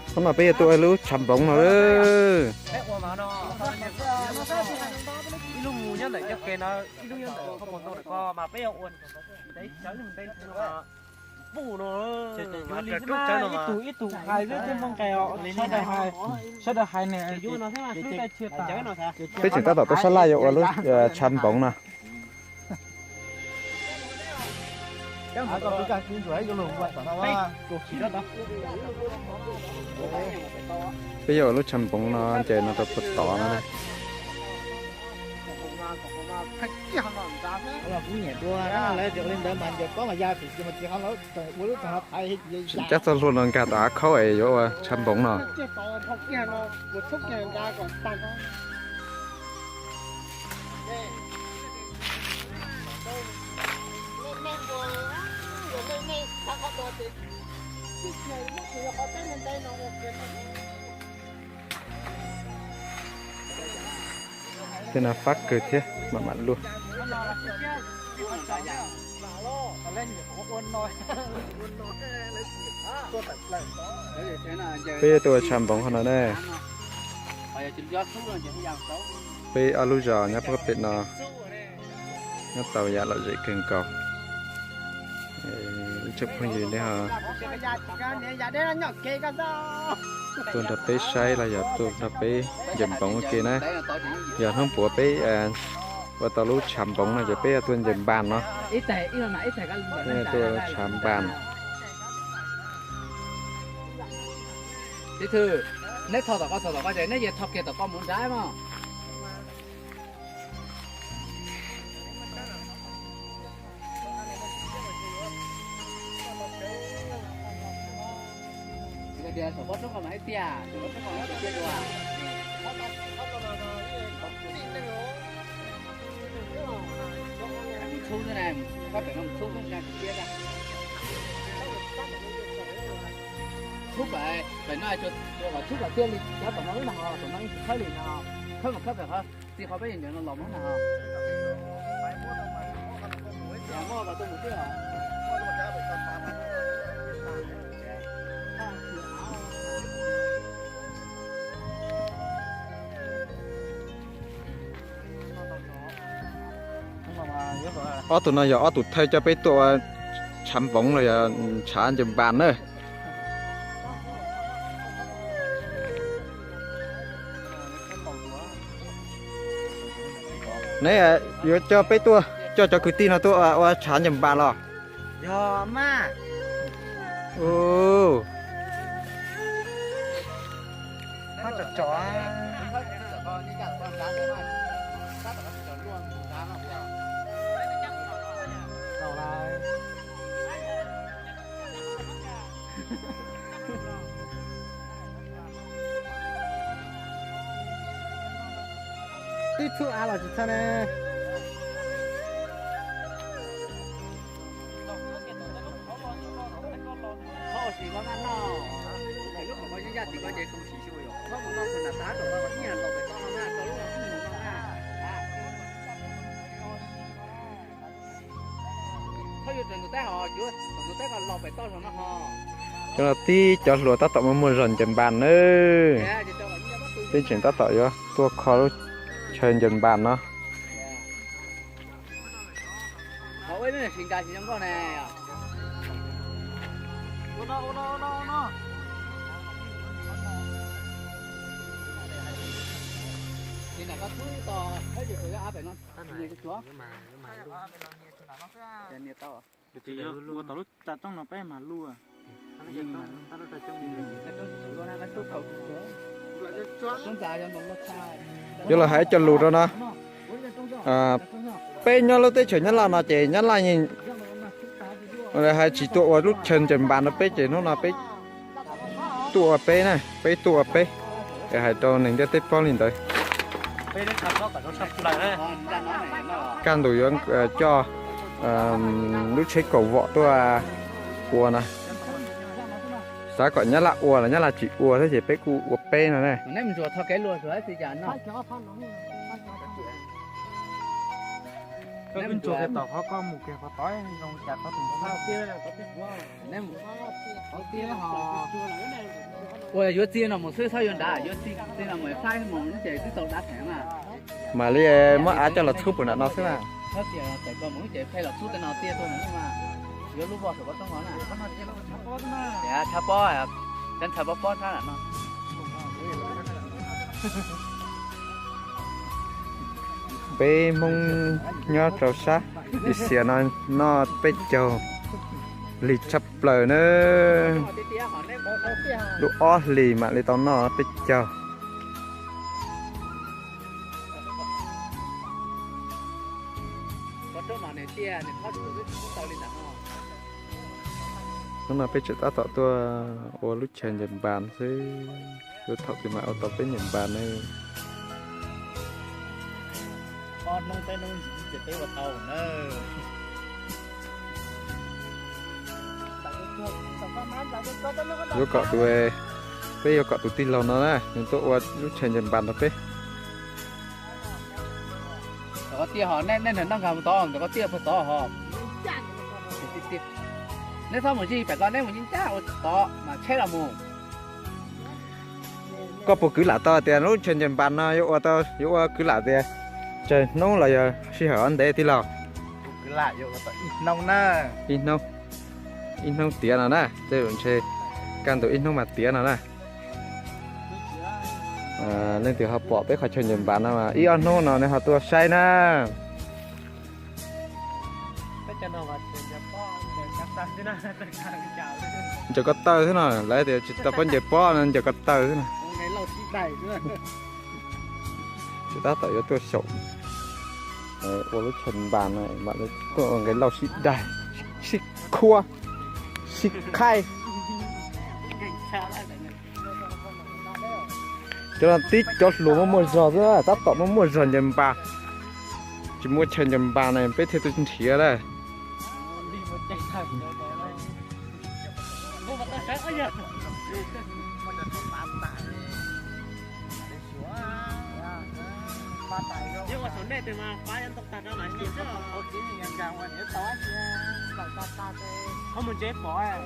Hnub no peb yuav tuaj ua lub tshav npoov no. Peb tseem tab tom tuaj sab laj yuav ua lub tshav npoov no. Peb yuav ua lub tshav npoov no ces no rau puag tod no. Tseem cab txoj hlua no nkag tom hav khaub es yuav ua tshav npoov no. Tej no fab kawg thiab mam mam luaj. Peb yuav tuaj ua tshav npoov qhov no ne. Peb ob lub zos nyob puag pem no nyob tau yam lom zem kawg nkaus. Ib tsoom phooj ywg nej ho tuaj nrog peb saib los yog tuaj nrog peb ncaws npoov ua ke na. Yog hnub puav peb ua tau lub tshav npoov no ces peb yuav tuaj ncaws npas no. Peb tuaj tshav npas. Tiv thwm, neb tho tom ko, tho tom ko ces neb yuav tho kiag tom ko mus nrad mas. Tias saum pob tsuas ko mas ib tiag, saum pob tsuas ko mas ib tiag dua. Txhub xwb na, koj pem no txhub xwb na, tsis tiab. Txhub pem, pem no tsuas kom txhub kom tiag li, cov tom no lub na ho, tom no yeej tsis khawb li no, khawb mas khawb pem qhov txij qhov peb yeej ntawd no los mus na ho. Muab los tuaj mus twb os. Ob tug no yog ob tug thawj coj peb tuaj ua tshav npoov los yog tshav ncaws npas na. Neb yuav coj peb tuaj, coj cov kwv tij no tuaj ua tshav ncaws npas los? Yog mas. Twb txhub av los tsis txhub ne. Cov no tib cov hluas tab tom muaj muaj zog ncaws npas nawb. Peb tseem tab tom yuav tuaj kho lub chaw ncaws npas no. Yuav los hais cov lus rau no. Peb nyob lub teb chaws Nyab Laj no ces Nyab Laj yeej hais tsis tuaj ua lub chaw ncaws npas no peb ces hnub no peb tuaj ua peb na, peb tuaj ua peb. Es hais rau neeg ntiaj teb paub li ntawd. Kaj ntug yuav coj lub tsheb kaum vom tuaj ua na. Xav kom Nyab Laj ua los Nyab Laj tsis ua thiab ces peb kuj ua peb no ne. Neb mus tsuag kiag tom qhov koj mus kiag qhov tod zoo cas qhov tus. Ua yuav txiv no mus xwb, txhob yuav nrad, yuav txiv no mus faib mus ces twb tau dab theem na. Mam li muab av coj los txhub puag nram no xwb na. Txhob txiv tawm ko mus ces pheej los txhub tej no tiaj tuaj na mas. Yuav lub voj saum koj toob no na. Tias tshav pob, cov ntxhais pob pob thab nram no. Peb Hmoob nyob rau sab Lis Xias no noj peb caug lig tshaj plaws na. Lub ob hlis mam li tau noj peb caug. Hnub no peb tseem tab tom tuaj ua lub chaw ncaws npas xwb, lub thaum twg mam ua tau peb ncaws npas ne. Yuav kom tus, peb yuav kom tus tij laug no na nws tuaj ua lub chaw ncaws npas rau peb. Ntawm koj tiaj ho, nej nrog noj nkag mus tod, ntawm koj tiaj puag tod ho. Neb txhob mus zij pem ko, neb mus ncaj ncaj ua tod mas tsheb los mus. Koj puas kwv lam tau tias lub chaw ncaws npas no yuav ua tau, yuav ua kwv lam tias tsawg hnub los yog sij hawm ob ntev tij laug? Ib hnub, ib hnub tiav no na, tej zaum ntshe kaj ntug ib hnub mas tiav no na. Leej twg ho pom peb qhov chaw ncaws npas no mas ib ob hnub no nej ho tuaj saib na. Ncaws ko taw xwb no, lawv tias tsis tau paub ncaws pob no, ncaws ko taw xwb no. Tsis tab tom yuav tuaj xyaum ua lub chaw npas no, mam li tuaj ua nqe lauj sib daig, sib khuab, sib qhaib. Cov no tib cov hluas muaj muaj zog xwb, tab tom muaj muaj zog ncaws npas. Tsis muaj chaw ncaws npas na peb thiaj tuaj nrhiav na. Qhov mus ntse pom.